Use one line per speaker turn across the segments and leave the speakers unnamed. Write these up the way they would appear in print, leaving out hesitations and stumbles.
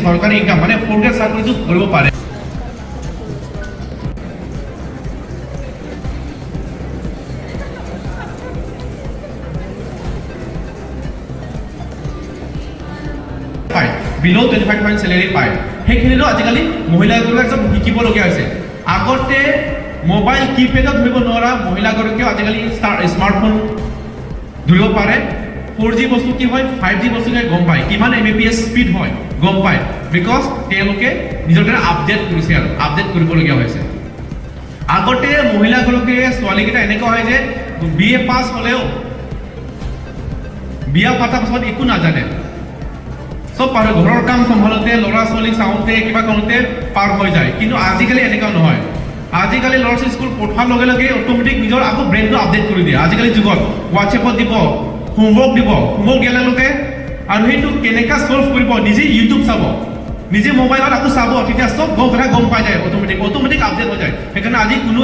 চৰকাৰী ইনকাম মানে four grade চাকৰিটো কৰিব পাৰে। পায়, বিল' 25,000 চেলেৰি পায়। সেইখিনিতো আজিকালি মহিলাগৰাকীয়ে চব শিকিবলগীয়া হৈছে। আগতে মোবাইল কিপেডত ধৰিব নোৱাৰা মহিলাগৰাকীয়েও আজিকালি স্মাৰ্টফোন ধৰিব পাৰে। 4G বস্তু কি হয়, 5G বস্তু কি হয় গম পায়, কিমান এমবিপিএছ স্পীড হয় গম পায়, because তেওঁলোকে নিজৰ কাৰণে আপডেট কৰিছে আৰু আপডেট কৰিবলগীয়া হৈছে। আগতে মহিলাগৰাকীয়ে, ছোৱালীকেইটা এনেকুৱা হয় যে বিএ পাছ হ'লেও বিয়া পতাৰ পাছত একো নাজানে, চব পাৰ, ঘৰৰ কাম চম্ভালোতে, ল'ৰা ছোৱালী চাওঁতে, কিবা কৰোঁতে পাৰ হৈ যায়। কিন্তু আজিকালি এনেকুৱা নহয়। আজিকালি ল'ৰা ছোৱালী স্কুল পঠোৱাৰ লগে লগে অট'মেটিক নিজৰ আকৌ ব্ৰেইনটো আপডেট কৰি দিয়ে। আজিকালি যুগত হোৱাটছএপত দিব, হোমৱৰ্ক দিব। হোমৱৰ্ক দিয়াৰ লগে লগে আৰু সেইটো কেনেকুৱা ছল্ভ কৰিব নিজে ইউটিউব চাব, নিজে মোবাইলত আকৌ চাব, তেতিয়া চব গম কথা গম পাই যায়। অট'মেটিক অট'মেটিক আপডেট হৈ যায়। সেইকাৰণে আজি কোনো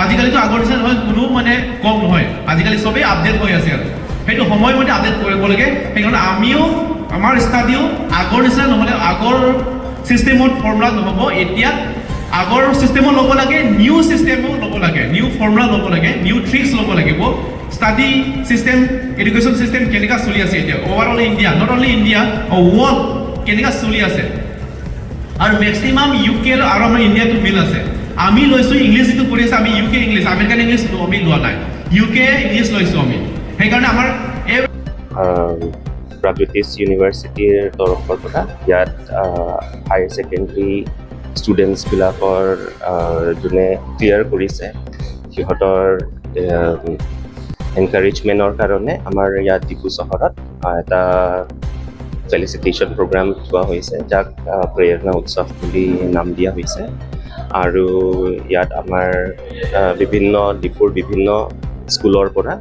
আজিকালিতো আগৰ নিচিনা নহয়, কোনো মানে কম নহয়। আজিকালি চবেই আপডেট হৈ আছে আৰু সেইটো সময়মতে আপডেট কৰিব লাগে। সেইকাৰণে আমিও আমাৰ ষ্টাডিও আগৰ নিচিনা নহ'লে, আগৰ চিষ্টেমত ফৰ্মুলা নহ'ব। এতিয়া আগৰ চিষ্টেমো ল'ব লাগে, নিউ চিষ্টেমো ল'ব লাগে, নিউ ফৰ্মুলা ল'ব লাগে, নিউ ট্ৰিক্স ল'ব লাগিব। ষ্টাডি চিষ্টেম, এডুকেশ্যন চিষ্টেম কেনেকুৱা চলি আছে এতিয়া overall India, not only India, world কেনেকুৱা চলি আছে আৰু মেক্সিমাম ইউকে আৰু আমাৰ ইণ্ডিয়াটো মিল আছে। আমি লৈছোঁ ইংলিছ যিটো পঢ়ি আছে, আমি ইউকে ইংলিছ, আমেৰিকান ইংলিছ আমি লোৱা নাই, ইউকে ইংলিছ লৈছোঁ আমি। সেইকাৰণে আমাৰ এই
প্ৰাগজ্যোতিষ ইউনিভাৰ্চিটিৰ তৰফৰ পৰা ইয়াত হায়াৰ ছেকেণ্ডেৰী ষ্টুডেণ্টছবিলাকৰ যোনে ক্লিয়াৰ কৰিছে, সিহঁতৰ এনকাৰেজমেণ্টৰ কাৰণে আমাৰ ইয়াত ডিফু চহৰত এটা ফেলিচিটেশ্যন প্ৰগ্ৰাম লোৱা হৈছে, যাক প্ৰেৰণা উৎসৱ বুলি নাম দিয়া হৈছে। আৰু ইয়াত আমাৰ বিভিন্ন ডিফুৰ বিভিন্ন স্কুলৰ পৰা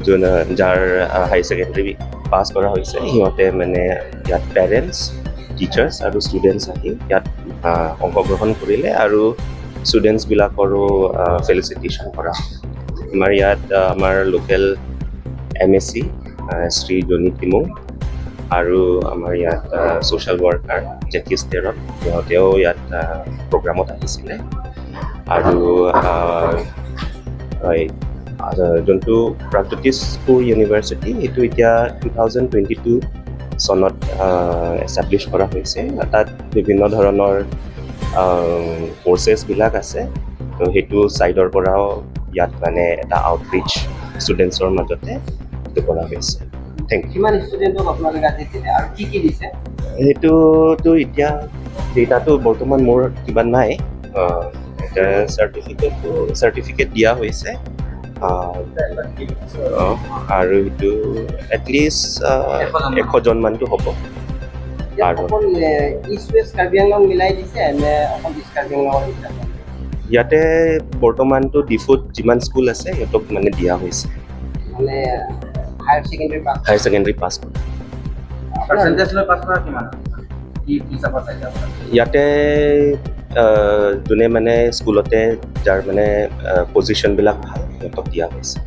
যোন যাৰ হায়াৰ ছেকেণ্ডেৰী পাছ কৰা হৈছে, সিহঁতে মানে ইয়াত পেৰেণ্টছ, টিচাৰ্ছ আৰু ষ্টুডেণ্টছ আহি ইয়াত অংশগ্ৰহণ কৰিলে আৰু ষ্টুডেণ্টছবিলাকৰো ফেলিচিটেশ্যন কৰা হ'ল। আমাৰ ইয়াত আমাৰ লোকেল এমএচি শ্ৰী জনী তিমুং আৰু আমাৰ ইয়াত ছ'চিয়েল ৱৰ্কাৰ জেকিছ তেৰণ, সিহঁতেও ইয়াত প্ৰগ্ৰামত আহিছিলে। আৰু হয়, যোনটো প্ৰাগজ্যোতিষপুৰ ইউনিভাৰ্চিটি, সেইটো এতিয়া 2022 চনত এষ্টাব্লিছ কৰা হৈছে। তাত বিভিন্ন ধৰণৰ কৰ্চেছবিলাক আছে। ত' সেইটো ছাইডৰ পৰাও ইয়াত মানে এটা আউটৰিচ ষ্টুডেণ্টছৰ মাজতে সেইটো কৰা হৈছে। Thank U.
কিমান ষ্টুডেণ্টক আপোনালোকে আজি দিলে আৰু কি কি দিছে?
সেইটোতো এতিয়া ডেটাটো বৰ্তমান মোৰ কিবা নাই। এতিয়া চাৰ্টিফিকেট দিয়া হৈছে আৰু সেইটো এটলিষ্ট 100জনমানটো হ'ব।
ইয়াত
আৰু-
অকল ইষ্ট ৱেষ্ট কাৰ্বি আংলং মিলাই দিছে নে অকল ইষ্ট কাৰ্বি আংলঙৰ দিছে আপোনালোকে?
ইয়াতে বৰ্তমানটো ডিফুত যিমান স্কুল আছে, সিহঁতক মানে দিয়া হৈছে।
মানে higher secondary pass?
Higher secondary pass কৰা।
পাৰ্চেণ্টেজ লৈ পাছ কৰা কিমান, কি কি হিচাপত চাইছে আপোনালোকে?
ইয়াতে যোনে মানে স্কুলতে যাৰ মানে পজিশ্যনবিলাক ভাল, সিহঁতক দিয়া হৈছে।